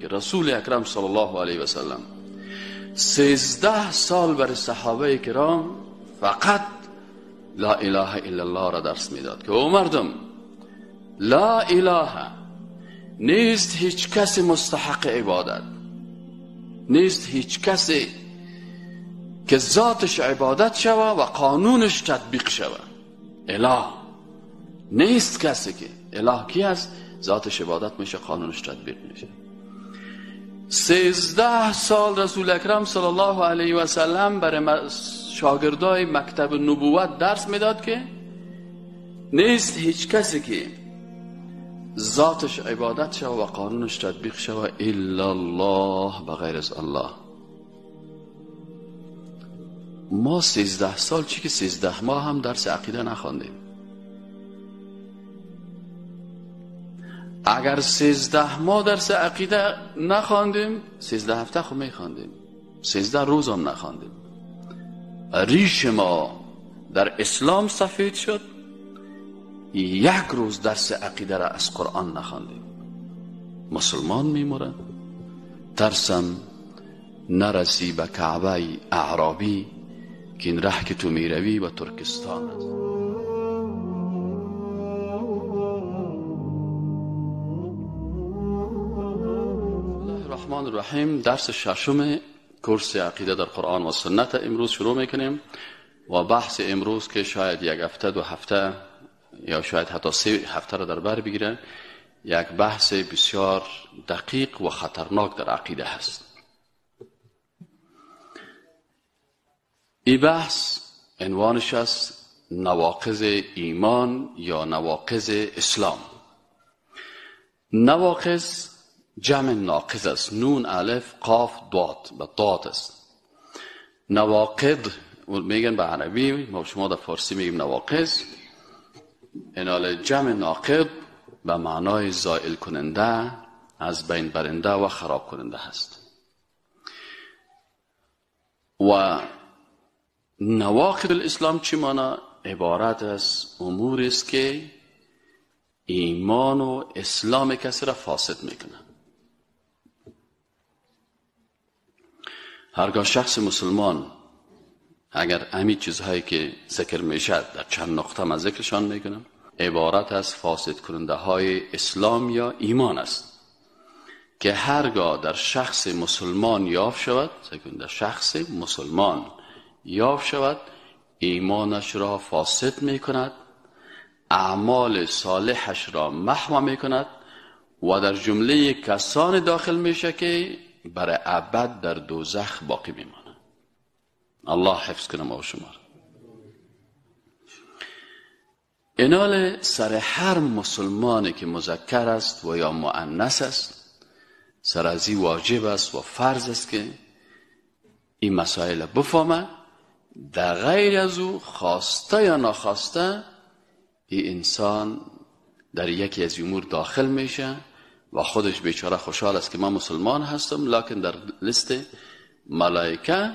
رسول اکرم صلی الله علیه و سلم 13 سال بر صحابه کرام فقط لا اله الا الله را درس میداد که او مردم، لا اله نیست هیچ کسی مستحق عبادت، نیست هیچ کسی که ذاتش عبادت شوه و قانونش تطبیق شوه. اله نیست کسی که اله کی است؟ ذاتش عبادت میشه، قانونش تطبیق میشه. 13 سال رسول اکرم صلی الله علیه و سلم برای شاگردای مکتب نبوت درس میداد که نیست هیچ کسی که ذاتش عبادت شوه و قانونش تطبیق شوه الا الله، بغیر از الله. ما 13 سال چی که 13 ماه هم درس عقیده نخواندیم. اگر 13 ماه درس عقیده نخواندیم، 13 هفته خو میخواندیم، 13 روز هم نخواندیم. ریش ما در اسلام سفید شد، یک روز درس عقیده را از قرآن نخواندیم. مسلمان میمورن، ترسم نرسی به کعبه اعرابی که این ره که تو میروی به ترکستان است. الرحمن الرحیم. درس ششم کورس عقیده در قرآن و سنت امروز شروع میکنیم و بحث امروز که شاید یک هفته، 2 هفته یا شاید حتی 3 هفته را در بر بگیره، یک بحث بسیار دقیق و خطرناک در عقیده هست. این بحث عنوانش است نواقض ایمان یا نواقض اسلام. نواقض جمع ناقض است، نون الف قاف داد به داد است. نواقض میگن به عربی، ما شما در فارسی میگیم نواقض. اینال جمع ناقض به معنای زائل کننده، از بین برنده و خراب کننده هست. و نواقض الاسلام چی مانا؟ عبارت از امور است که ایمان و اسلام کسی را فاسد میکنه. هرگاه شخص مسلمان اگر همین چیزهایی که ذکر میشد در چند نقطه من ذکرشان میکنم، عبارت از فاسد کننده های اسلام یا ایمان است که هرگاه در شخص مسلمان یافت شود، در شخص مسلمان یافت شود، ایمانش را فاسد میکند، اعمال صالحش را محو میکند و در جمله کسان داخل میشه که برای ابد در دوزخ باقی میمانه. الله حفظ کنه ما و شما. اینال سر هر مسلمانی که مذکر است و یا مؤنث است، سر از این واجب است و فرض است که این مسائل بفهمه. در غیر از او خواسته یا ناخواسته این انسان در یکی از امور داخل میشه و خودش بیچاره خوشحال است که من مسلمان هستم، لکن در لیست ملائکه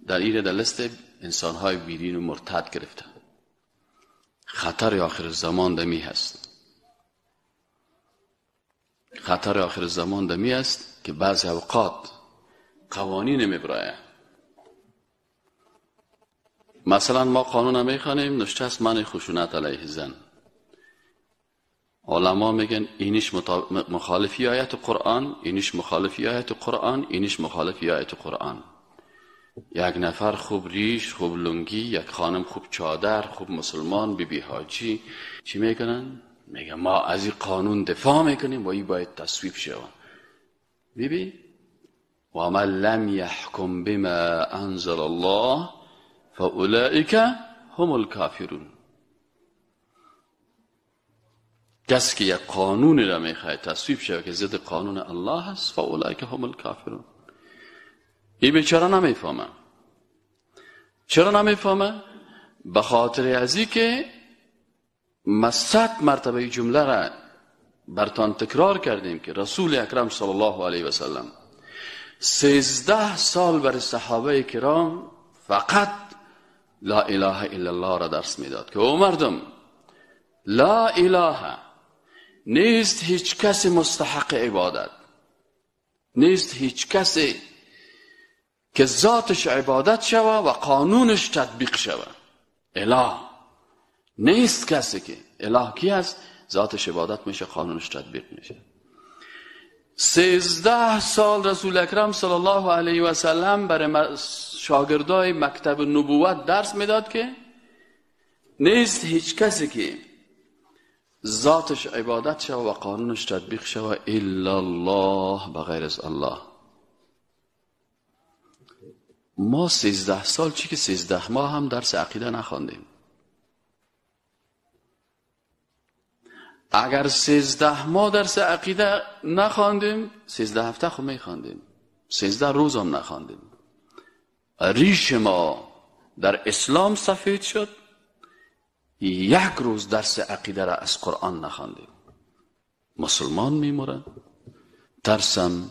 در این در لیست انسانهای بیدین و مرتد گرفته. خطر آخر زمان دمی هست. خطر آخر زمان دمی است که بعضی اوقات قوانین میبرایه. مثلا ما قانون میخوانیم، نشته است منع خشونت علیه زن. علما میگن اینش مخالفی آیت قرآن، اینش مخالفی آیت قرآن، اینش مخالفی آیت قرآن. یک نفر خوب ریش، خوب لنگی، یک خانم خوب چادر، خوب مسلمان، بی بی حاجی، چی میکنن؟ میگن ما از این قانون دفاع میکنیم و این باید تصویب شود. بی بی و من لم یحکم بما انزل الله فاولئک هم الکافرون. کسی که یک قانونی را میخواد تصویب شود که ضد قانون الله است، فاولئک هم الکافرون. این بیچاره نمیفهمه. چرا نمیفهمه؟ به خاطر از این که ما 100 مرتبه جمله را برتان تکرار کردیم که رسول اکرم صلی الله علیه و سلم 13 سال بر صحابه کرام فقط لا اله الا الله را درس میداد که او مردم، لا اله نیست هیچ کسی مستحق عبادت، نیست هیچ کسی که ذاتش عبادت شوه و قانونش تطبیق شوه. اله نیست کسی که اله کی است؟ ذاتش عبادت میشه، قانونش تطبیق میشه. 13 سال رسول اکرم صلی الله علیه و سلم برای شاگردای مکتب نبوت درس میداد که نیست هیچ کسی که ذاتش عبادت شوه و قانونش تطبیق شوه الا الله، بغیر از الله. ما 13 سال چی که 13 ماه هم درس عقیده نخواندیم. اگر 13 ماه درس عقیده نخواندیم، 13 هفته خو میخواندیم، 13 روز هم نخواندیم. ریش ما در اسلام سفید شد، یک روز درس عقیده را از قرآن نخواندیم. مسلمان میمورن، ترسم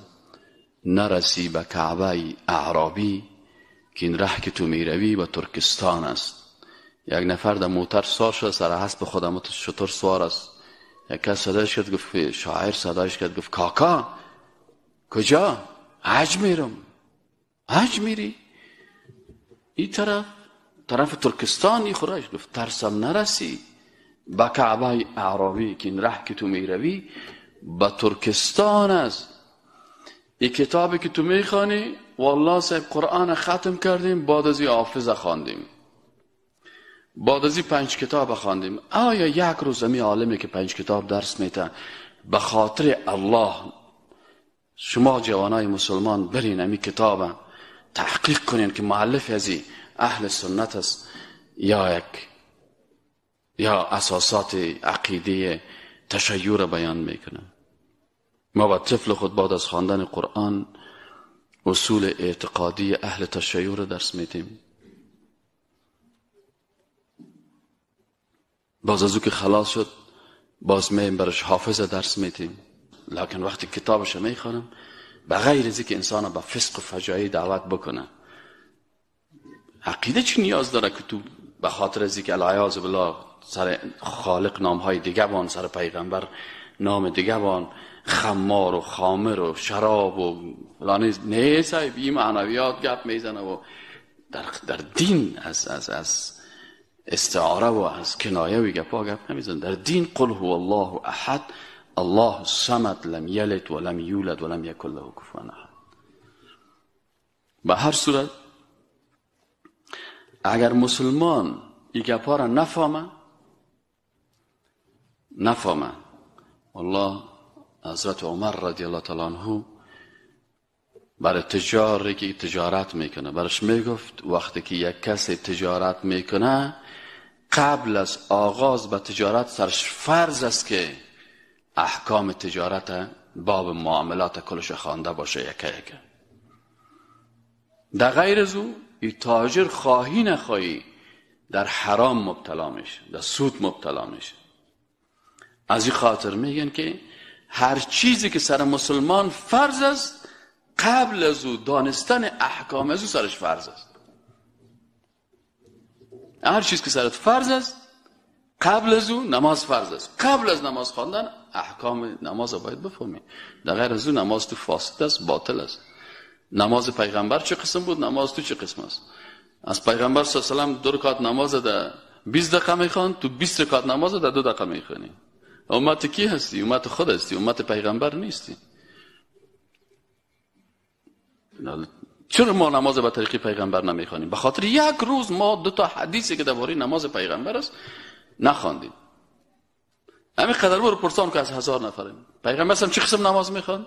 نرسی به کعبه اعرابی که این ره که تو میروی به ترکستان است. یک نفر در موتر سوار شد، سر حسب خدمات شتر سوار است. یک کس صدایش کرد، گفت شاعر صدایش کرد، گفت کاکا کجا؟ حج میرم. حج میری؟ این طرف طرف ترکستان. ای خورش گفت ترسم نرسی به کعبه اعرابی که این ره که تو میروی به ترکستان است. این کتابی که تو میخوانی والله صاحب قرآن ختم کردیم، بعد از این حافظ خواندیم، بعد از این 5 کتاب خواندیم. آیا یک روز می عالمی که 5 کتاب درس میته به خاطر الله شما جوانای مسلمان برین امی کتاب تحقیق کنین که مؤلف از اهل سنت است یا یک یا اساسات عقیده تشیع را بیان میکنه؟ ما با طفل خود بعد از خواندن قرآن اصول اعتقادی اهل تشیع را درس میدیم. باز از او که خلاص شد باز میم برش حافظ درس میدیم. لکن وقتی کتابش میخوانم بغیر از که انسان به فسق و فجایع دعوت بکنه، عقیده چی نیاز داره که تو به خاطر از که العیاذ بالله سر خالق نامهای دیگه بان، سر پیغمبر نام دیگه بان، خمار و خامر و شراب و فلان، نه صاحب این معنویات گپ میزنه و در دین از از از استعاره و از کنایه و گپا گپ نمیزنه. در دین قل هو الله احد الله الصمد لم یلد ولم یولد ولم یکن له کفوا احد. به هر صورت اگر مسلمان این گپا را نفهمه، والله حضرت عمر رضی الله تعالی عنه برای تجاری که تجارت میکنه برش میگفت وقتی که یک کسی تجارت میکنه قبل از آغاز به تجارت سرش فرض است که احکام تجارت باب معاملات کلش خوانده باشه یکه یکه. در غیر از او ای تاجر خواهی نخواهی در حرام مبتلا میشه، در سود مبتلا میشه. از این خاطر میگن که هر چیزی که سر مسلمان فرض است قبل از او دانستن احکام از او سرش فرض است. هر چیز که سرت فرض است قبل از او نماز فرض است، قبل از نماز خواندن احکام نماز را باید بفهمی. در غیر از او نماز تو فاسد است، باطل است. نماز پیغمبر چه قسم بود، نماز تو چه قسم است؟ از پیغمبر صلی الله علیه و سلم 2 رکعت نماز در 20 دقیقه میخوان، تو 20 رکعت نماز در 2 دقیقه میخوانی. امت کی هستی؟ امت خود هستی، امت پیغمبر نیستی. چرا ما نماز به طریق پیغمبر نمیخوانیم؟ به خاطر یک روز ما 2 تا حدیثی که درباره نماز پیغمبر است نخواندیم. همین قدر برو پرسان که از 1000 نفریم پیغمبر هم چه قسم نماز میخوان؟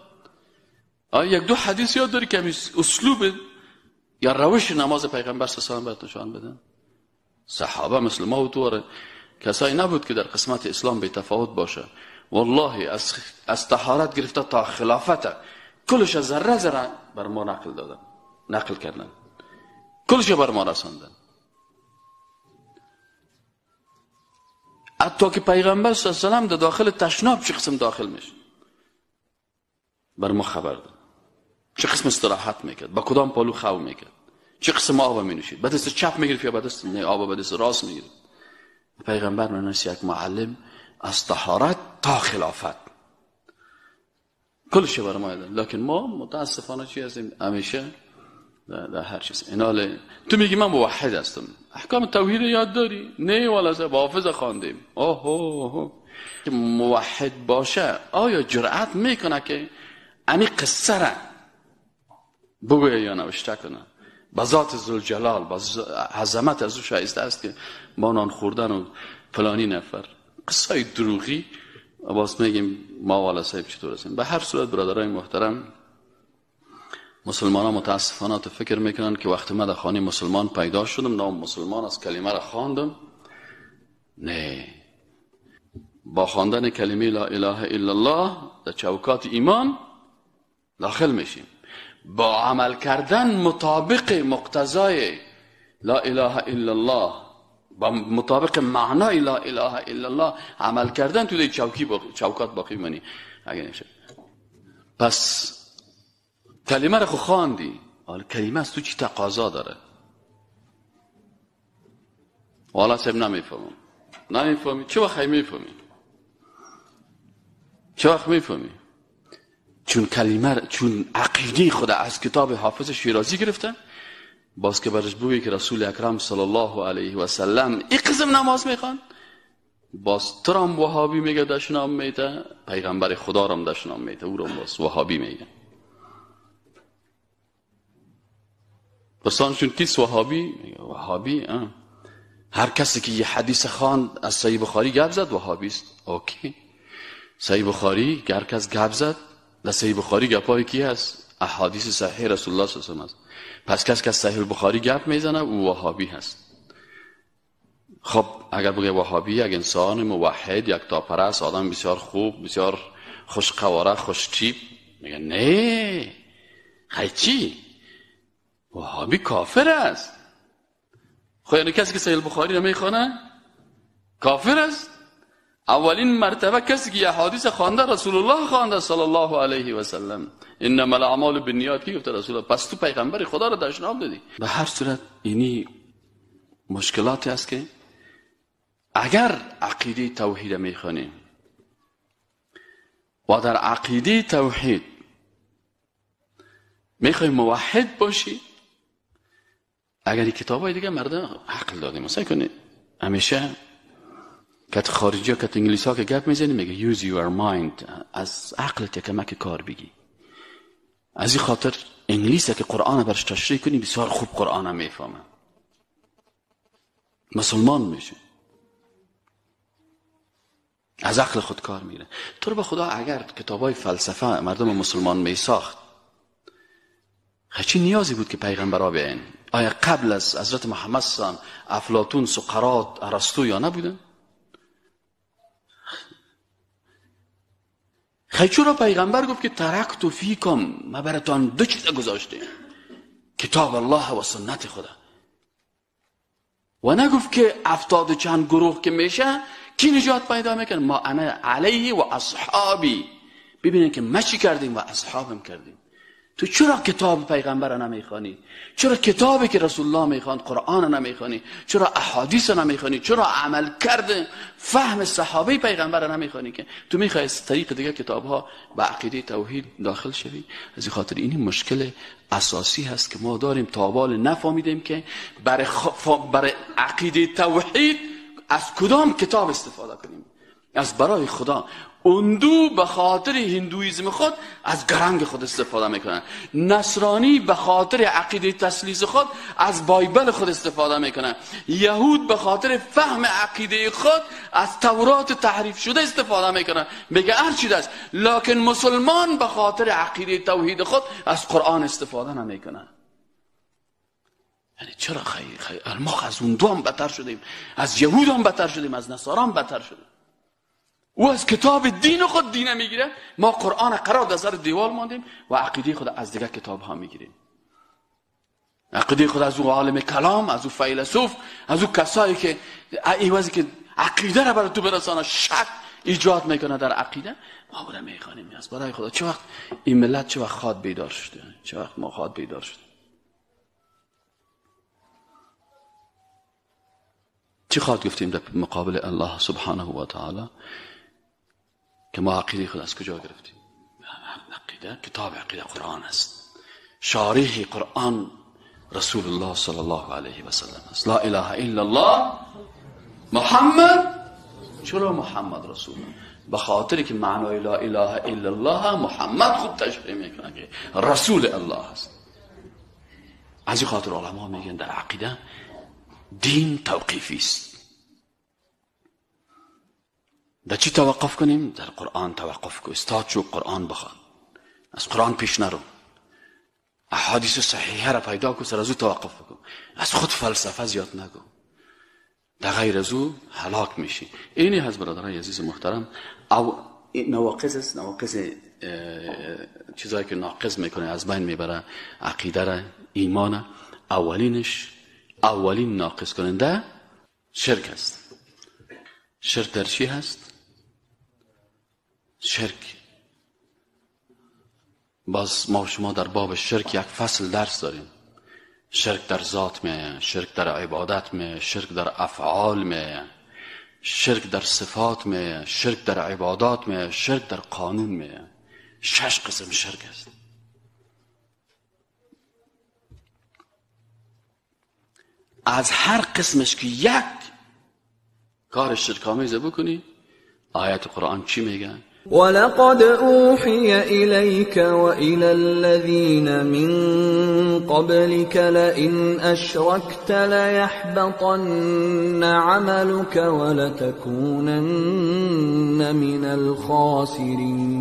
آیا 1-2 حدیث یاد داری که اسلوب یا روش نماز پیغمبر صلی الله علیه و آله نشان بدن؟ صحابه مثل ما و تو کسایی نبود که در قسمت اسلام بی تفاوت باشه. والله از طهارت گرفته تا خلافت کلش ذره ذره بر ما نقل دادن، نقل کردن، کلش بر ما رساندن. حتی که پیغمبر صلی الله علیه و سلم در داخل تشناب چه قسم داخل میشه بر ما خبر داد، چه قسم استراحت میکرد، با کدام پالو خو میکرد، چه قسم آب می نوشید، به دست چپ میگرفت یا به دست نه آب به دست راست میگرفت. پیغمبر من یک معلم از طهارت تا خلافت. کلش برای ما یاد. لکن ما متاسفانه چی هستیم؟ همیشه در هر چیز. ایناله تو میگی من موحد هستم، احکام توحید یاد داری؟ نه والا حافظ خواندیم. اوه موحد باشه آیا جرأت میکنه که امی قصه را بگویه یا نوشته کنه؟ با ذات ذوالجلال، با عظمت از او شایسته است که با نان خوردن و فلانی نفر قصه دروغی باز میگیم ما والا صاحب چطور هستیم. به هر صورت برادرای محترم، مسلمان ها متاسفانه تو فکر میکنن که وقتی من در خانه مسلمان پیدا شدم، نام مسلمان از کلمه را خواندم. نه، با خواندن کلمه لا اله الا الله در چوکات ایمان داخل میشیم. با عمل کردن مطابق مقتضای لا اله الا الله، با مطابق معنای لا اله الا الله عمل کردن، تو در چوکات باقی منی. اگه نشه پس کلمه رو خو خواندی، حالا کلمه از تو چی تقاضا داره؟ والا صاحب نمیفهمم. نمیفهمی؟ چه وقت میفهمی؟ چه وقت میفهمی؟ چون کلمه، چون عقیده خود از کتاب حافظ شیرازی گرفته، باز که برش بگویی که رسول اکرم صلی الله علیه و سلم این قسم نماز میخوان، باز ترام وهابی میگه، دشنام میده، پیغمبر خدا رام دشنام میده، او رام باز وهابی میگه. پسانشون کیست وهابی؟ میگه وهابی هر کسی که یه حدیث خواند از صحیح بخاری گپ زد وهابی است. okay، صحیح بخاری هر کس گپ زد، در صحیح بخاری گپای کی هست؟ احادیث صحیح رسول الله صلی الله علیه و آله است. پس کس که صحیح بخاری گپ میزنه او وهابی هست. خب اگر بگه وهابی یک انسان موحد، یک تاپرست، آدم بسیار خوب، بسیار خوش قواره، خوش تیپ، میگه نه خیلی چی؟ وهابی کافر است. خب یعنی کسی که صحیح بخاری رو میخونه کافر است. اولین مرتبه کسی که احادیث خوانده رسول الله خوانده صلی الله علیه و سلم، انما الاعمال بالنیات، کی گفته رسول الله؟ پس تو پیغمبر خدا رو دشنام دادی. به هر صورت اینی مشکلاتی است که اگر عقیده توحید میخوانیم و در عقیده توحید میخوای موحد باشی، اگر این کتاب های دیگه مردم عقل دادیم، مثلا کنی همیشه کت خارجی ها کت انگلیس ها که گپ میزنی میگه use your mind، از عقلت کمک کار بگی. از این خاطر انگلیس که قرآن برش تشریح کنی بسیار خوب قرآن میفهمه، مسلمان میشه، از عقل خود کار میگیره. تو رو به خدا اگر کتاب های فلسفه مردم مسلمان میساخت، چه نیازی بود که پیغمبرا بیاین؟ آیا قبل از حضرت محمد صلی افلاطون، سقراط، ارسطو یا نبودن؟ خیلی چرا پیغمبر گفت که ترکت فیکم، ما براتان دو چیز گذاشته، کتاب الله و سنت خدا، و نگفت که 70 چند گروه که میشه کی نجات پیدا میکنه؟ ما انا علیه و اصحابی. ببینید که ما چی کردیم و اصحابم کردیم. تو چرا کتاب پیغمبر نمیخوانی؟ چرا کتابی که رسول الله میخواند قرآن نمیخوانی؟ چرا احادیث نمیخوانی؟ چرا عمل کرده فهم صحابه پیغمبر نمیخوانی؟ که تو میخوای از طریق دیگه کتابها به عقیده توحید داخل شوی؟ از این خاطر این مشکل اساسی هست که ما داریم، تا حال نفهمیدیم که برای عقیده توحید از کدام کتاب استفاده کنیم. از برای خدا اندو به خاطر هندویزم خود از گرنگ خود استفاده میکنن، نصرانی به خاطر عقیده تثلیث خود از بایبل خود استفاده میکنن، یهود به خاطر فهم عقیده خود از تورات تحریف شده استفاده میکنن، میگه هر چی است. لکن مسلمان به خاطر عقیده توحید خود از قرآن استفاده نمیکنن. یعنی چرا خیلی ما از اون دو هم بدتر شدیم، از یهود هم بدتر شدیم، از نصارا هم بدتر شدیم. او از کتاب دین خود دین میگیره، ما قرآن قرار در سر دیوال ماندیم و عقیده خود از دیگه کتاب ها میگیریم. عقیده خود از او عالم کلام، از او فیلسوف، از او کسایی که ایوازی که عقیده را برای تو برسانه شک ایجاد میکنه در عقیده، ما او را میخوانیم. از برای خدا چه وقت این ملت چه وقت خواد بیدار شده، چه وقت ما خواد بیدار شده، چه خواد گفتیم در مقابل الله سبحانه و تعالی که ما عقیده خود از کجا گرفتیم؟ عقیده، کتاب عقیده قرآن است. شارح قرآن رسول الله صلی الله علیه و سلم است. لا اله الا الله محمد. چرا محمد رسول الله؟ به خاطر که معنای لا اله الا الله محمد خوب تشریح میکنه که رسول الله است. از این خاطر علما میگن در عقیده دین توقیفی است. در چی توقف کنیم؟ در قرآن توقف کن. استاد شو قرآن بخوان، از قرآن پیش نرو، احادیث صحیحه را پیدا کن، سر از او توقف بکن، از خود فلسفه زیاد نگو، در غیر از او هلاک میشی. اینی هست برادرای عزیز محترم. او نواقص است، نواقص چیزایی که ناقص میکنه، از بین میبره عقیده را، ایمان. اولینش، اولین ناقص کننده شرک است. شرک در چی هست؟ شرک باز ما شما در باب شرک یک فصل درس داریم. شرک در ذات میه، شرک در عبادت میه، شرک در افعال میه، شرک در صفات میه، شرک در عبادات میه، شرک در قانون میه. 6 قسم شرک است. از هر قسمش که یک کار شرک آمیز بکنی، آیت قرآن چی میگه؟ ولقد اوحی الیک والى الذین من قبلک لئن اشرکت لیحبطن عملک ولتکونن من الخاسرین.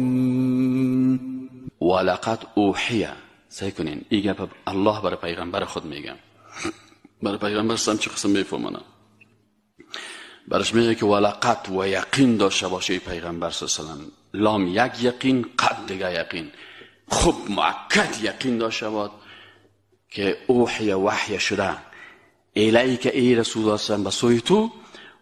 ولقد اوحی، سعی کنین این گپ الله برای پیغمبر خود میگه، برای پیغمبر سم چه قسم میفهمانه، برش میگه که ولقد و یقین داشته باشه پیغمبر صلی الله علیه و سلم. لام یک یقین، قد دیگه یقین، خوب مؤکد یقین داشته باد که اوحی وحی شده الیک ای رسول الله صلی الله علیه و سلم به سوی تو،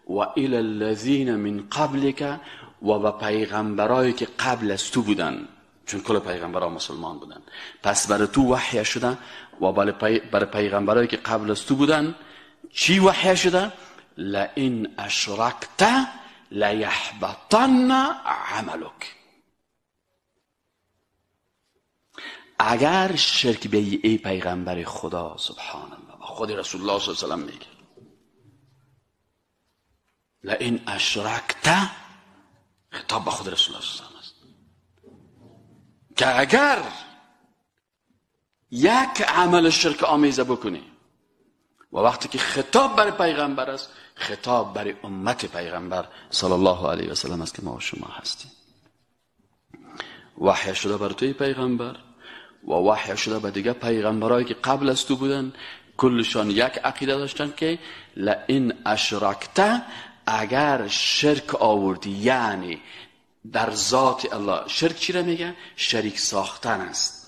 و الی الذین من قبلک و به پیغمبرایی که قبل از تو بودن، چون کل پیغمبرها مسلمان بودن، پس برای تو وحی شده و برای پیغمبرایی که قبل از تو بودن چی وحی شده؟ لئن اشرکت لیحبطن عملک. اگر شرک به ای پیغمبر خدا، سبحان الله، خود رسول الله صلی الله علیه و سلم میگه لئن اشرکت، خطاب به خود رسول الله صلی الله علیه و سلم است که اگر یک عمل شرک آمیزه بکنی، و وقتی که خطاب برای پیغمبر است، خطاب برای امت پیغمبر صلی الله علیه و سلم است که ما و شما هستیم. وحی شده بر توی پیغمبر و وحی شده به دیگه پیغمبرایی که قبل از تو بودن، کلشان یک عقیده داشتن که لئن اشرکت، اگر شرک آوردی، یعنی در ذات الله. شرک چی را میگه؟ شریک ساختن است.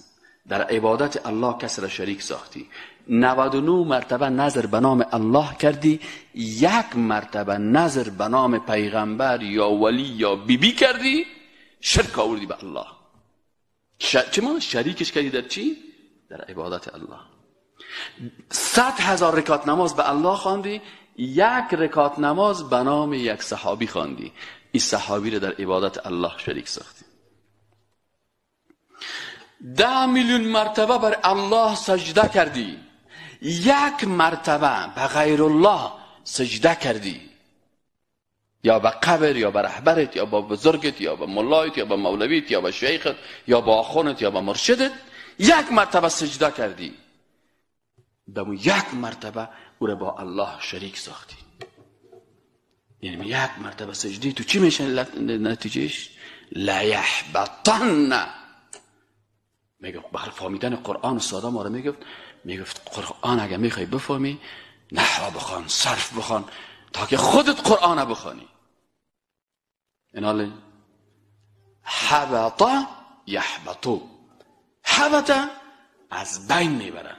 در عبادت الله کس را شریک ساختی، 99 مرتبه نظر به نام الله کردی، یک مرتبه نظر به نام پیغمبر یا ولی یا بیبی کردی، شرک آوردی به الله. چه ما شریکش کردی در چی؟ در عبادت الله. 100,000 رکعت نماز به الله خواندی، یک رکعت نماز به نام یک صحابی خواندی، این صحابی را در عبادت الله شریک ساختی. 10 میلیون مرتبه بر الله سجده کردی، یک مرتبه به غیر الله سجده کردی، یا به قبر یا به رهبرت یا به بزرگت یا به ملایت یا به مولویت یا به شیخت یا به آخوندت یا به مرشدت، یک مرتبه سجده کردی، به یک مرتبه او را با الله شریک ساختی. یعنی یک مرتبه سجده تو چی میشه نتیجهش؟ لیحبطن. میگفت بخاطر فهمیدن قرآن ساده ما رو میگفت قرآن اگه میخوای بفهمی، نحو بخوان، صرف بخوان، تا که خودت قرآن بخوانی. اینالی حبط یحبطو، حبط از بین میبرن،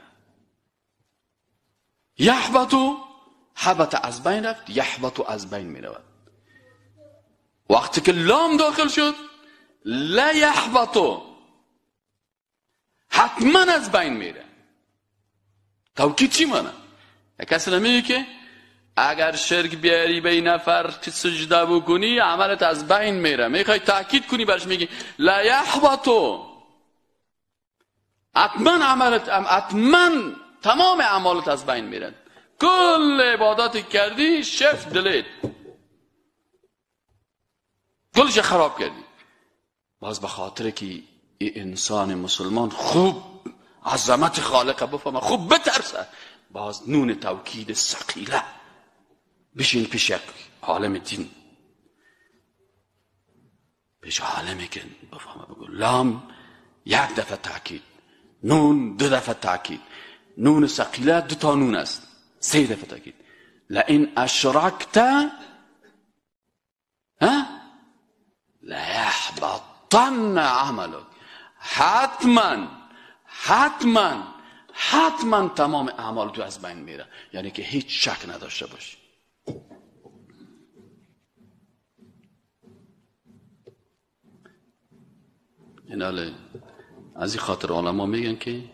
یحبطو حبط از بین رفت، یحبطو از بین میرود. وقتی که لام داخل شد، لا یحبطو، حتما از بین میره. توکید چی مانه؟ کسی نمیگه که اگر شرک بیاری به این نفر که سجده بکنی عملت از بین میره. میخوای تاکید کنی برش، میگی لا یحبطو. حتما عملت، حتما تمام اعمالت از بین میرن. کل عبادات کردی shift delete، کلش خراب کردی. باز به خاطر که انسان مسلمان خوب عظمت خالق بفهمه، خوب بترسه، باز نون توکید ثقیله بشین پیش یک عالم دین، پیش عالمی که بفهمه، بگو لام یک دفعه تاکید، نون دو دفعه تاکید، نون ثقیله دو تا نون است، سه دفعه تاکید. لئن اشرکت ها لیحبطن عملک، حتما حتما حتما تمام اعمال تو از بین میره، یعنی که هیچ شک نداشته باشی. این حاله از این خاطر علما میگن که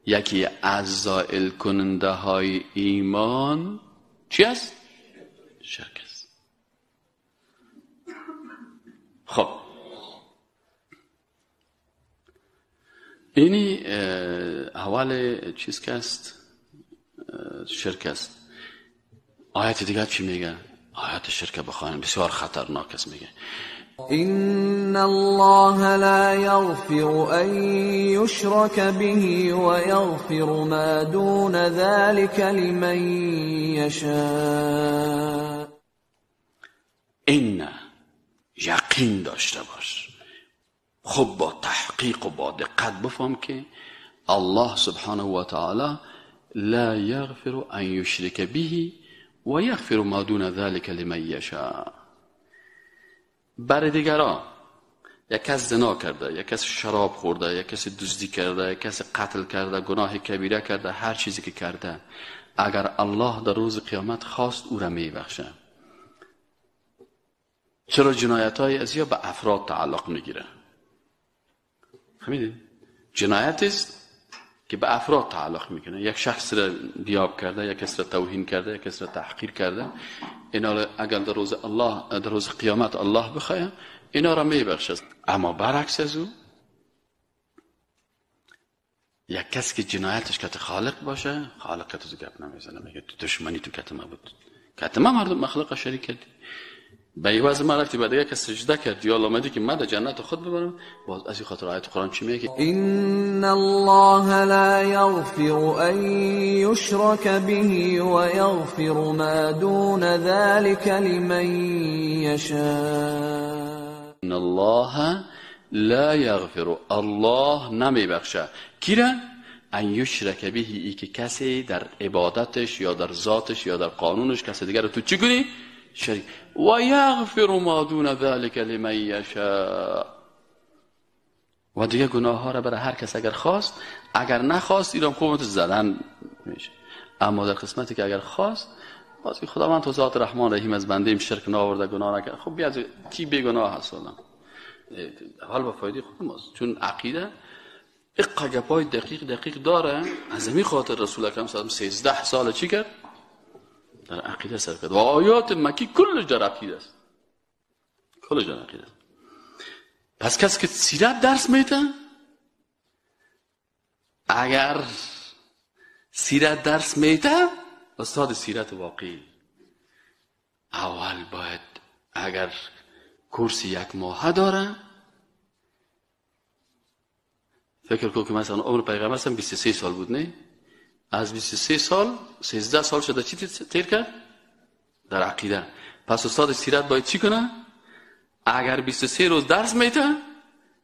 یکی از زائل کننده های ایمان چی است؟ شرک است. خب اینی اول چیز که است شرک است. آیت دیگه چی میگه؟ آیت شرک بخوانیم بسیار خطرناک است. میگه إن الله لا يغفر أن يشرك به ويغفر ما دون ذلك لمن يشاء. إن یقین داشته باش، خب با تحقیق و با دقت بفهم که الله سبحانه و تعالی لا یغفر ان یشرک به و یغفر ما دون ذلك لمن یشاء. برای دیگران یک کس زنا کرده، یک کس شراب خورده، یک کس دزدی کرده، یک کس قتل کرده، گناه کبیره کرده، هر چیزی که کرده، اگر الله در روز قیامت خواست او را میبخشه. چرا جنایت های ازیا به افراد تعلق میگیره؟ فهمیدید؟ جنایت است که به افراد تعلق میکنه. یک شخص را بیاب کرده، یک کس را توهین کرده، یک کس را تحقیر کرده، اینا اگر در روز الله، در روز قیامت الله بخواه اینا را میبخشه. اما برعکس از او یک کس که جنایتش کت خالق باشه، خالق کت تو گپ نمیزنه، میگه تو دشمنی تو کت ما بود، کت ما مردم مخلوق شریک کردی، به عوض ما رفتی بعد یک سجده کردی، یا الله مدی که من در جنت خود ببرم. باز از این خاطر آیت قرآن چی میگه؟ ان الله لا یغفر ان یشرک به و یغفر ما دون ذلك لمن یشاء. ان الله لا یغفر، الله نمیبخشه کی را؟ ان یشرک به، ای که کسی در عبادتش یا در ذاتش یا در قانونش کسی دیگر رو تو چی کنی؟ شریک. و یغفر ما دون ذلك لمن یشاء. و دیگه گناه ها را برای هر کس اگر خواست، اگر نخواست ایران خوب زدن میشه. اما در قسمتی که اگر خواست، باز که خداوند تو ذات رحمان رحیم از بنده ایم شرک نآورده، گناه نکرده. خب بیا کی بیگناه هست؟ اول با فایده خود ماست، چون عقیده اقا گپای دقیق دقیق داره. از همین خاطر رسول اکرم صلی الله علیه و 13 سال چی کرد؟ در عقیده سر کرد. و آیات مکی کلش در عقیده است، کلش در عقیده است. پس کسی که سیرت درس میده، اگر سیرت درس میده، استاد سیرت واقعی اول باید اگر کورس یک ماه داره، فکر کن که مثلا عمر پیغمبر 23 سال بود، نه؟ از 23 سال 13 سال شده چی تیر کرد؟ در عقیده. پس استاد سیرت باید چی کنه؟ اگر 23 روز درس میده،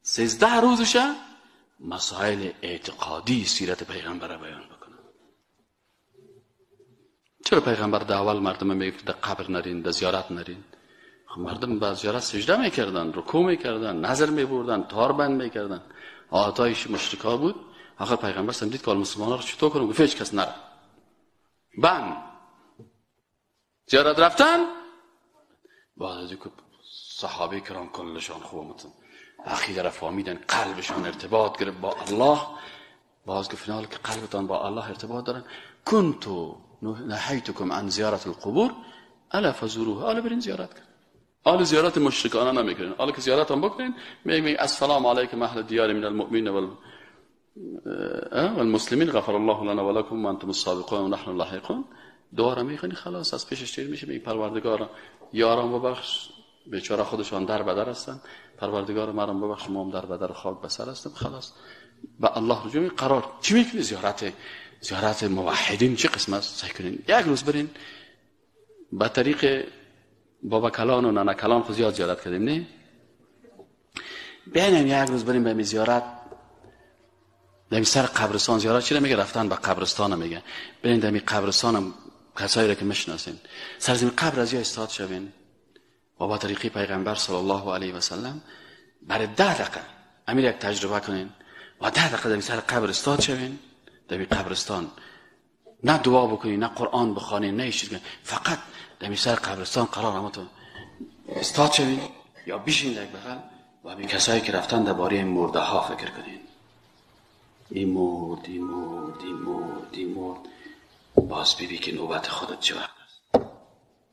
13 روزشه مسائل اعتقادی سیرت پیغمبر را بیان بکنه. چرا پیغمبر در اول مردم میگفت در قبر نرین، در زیارت نرین؟ خب مردم به زیارت سجده میکردن، رکوع میکردن، نظر میبردن، تار بند میکردن، عادتای مشرکا بود. آخر پیغمبر سم دید که مسلمان‌ها رو چطور کنم؟ گفت هیچ کس نره. بند زیارت رفتن. بعد از اینکه صحابه کرام کلشان خوب متن عقیده را فهمیدن، قلبشان ارتباط گرفت با الله. باز گفت که قلبتان با الله ارتباط دارن، کنتو نهیتکم عن زیارت القبور الا فزوروها. حالا برین زیارت کن. حالا زیارت مشرکانه نمیکنین، حالا که زیارت هم بکنین میگن السلام علیکم اهل دیار من المؤمنین والمسلمین غفر الله لنا ولکم وانتم السابقون و نحن اللاحقون. دعا را میخونی، خلاص از پیشش تیر میشه. میگی پروردگارا یارم ببخش، بیچاره خودشان در بدر هستن، پروردگار مرم ببخش، ما هم در بدر خاک به سر هستم. خلاص به الله رجوع. قرار چی میکنی؟ زیارت موحدین چه قسم است؟ سعی کنین یک روز برین به طریق بابا کلان و نانا کلان خو زیاد زیارت کردیم، نه؟ بینیم یک روز بریم به زیارت در سر قبرستان. زیارت چی میگه؟ رفتن به قبرستان میگه. برین در قبرستان هم کسایی را که میشناسین سر زمین قبر از یا استاد شوین و با طریقی پیغمبر صلی الله علیه و سلم برای 10 دقیقه امیر یک تجربه کنین و 10 دقیقه در سر قبر استاد شوین. در قبرستان نه دعا بکنین، نه قرآن بخوانین، نه چیز کنین، فقط در سر قبرستان قرار همتون استاد شوین یا بشین یک بغل و به کسایی که رفتن درباره مرده ها فکر کنین. این مرد، این مرد، این مرد، این مرد، باز ببین که نوبت خودت چه وقت است.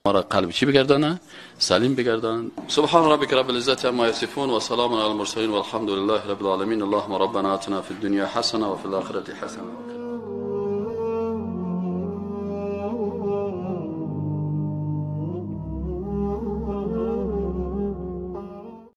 ما را قلب چی بگردانه؟ سلیم بگردان. سبحان ربک رب العزة عما یصفون و سلام علی المرسلین والحمد لله رب العالمین. اللهم ربنا آتنا فی الدنیا حسنه و فی الاخرة حسنه.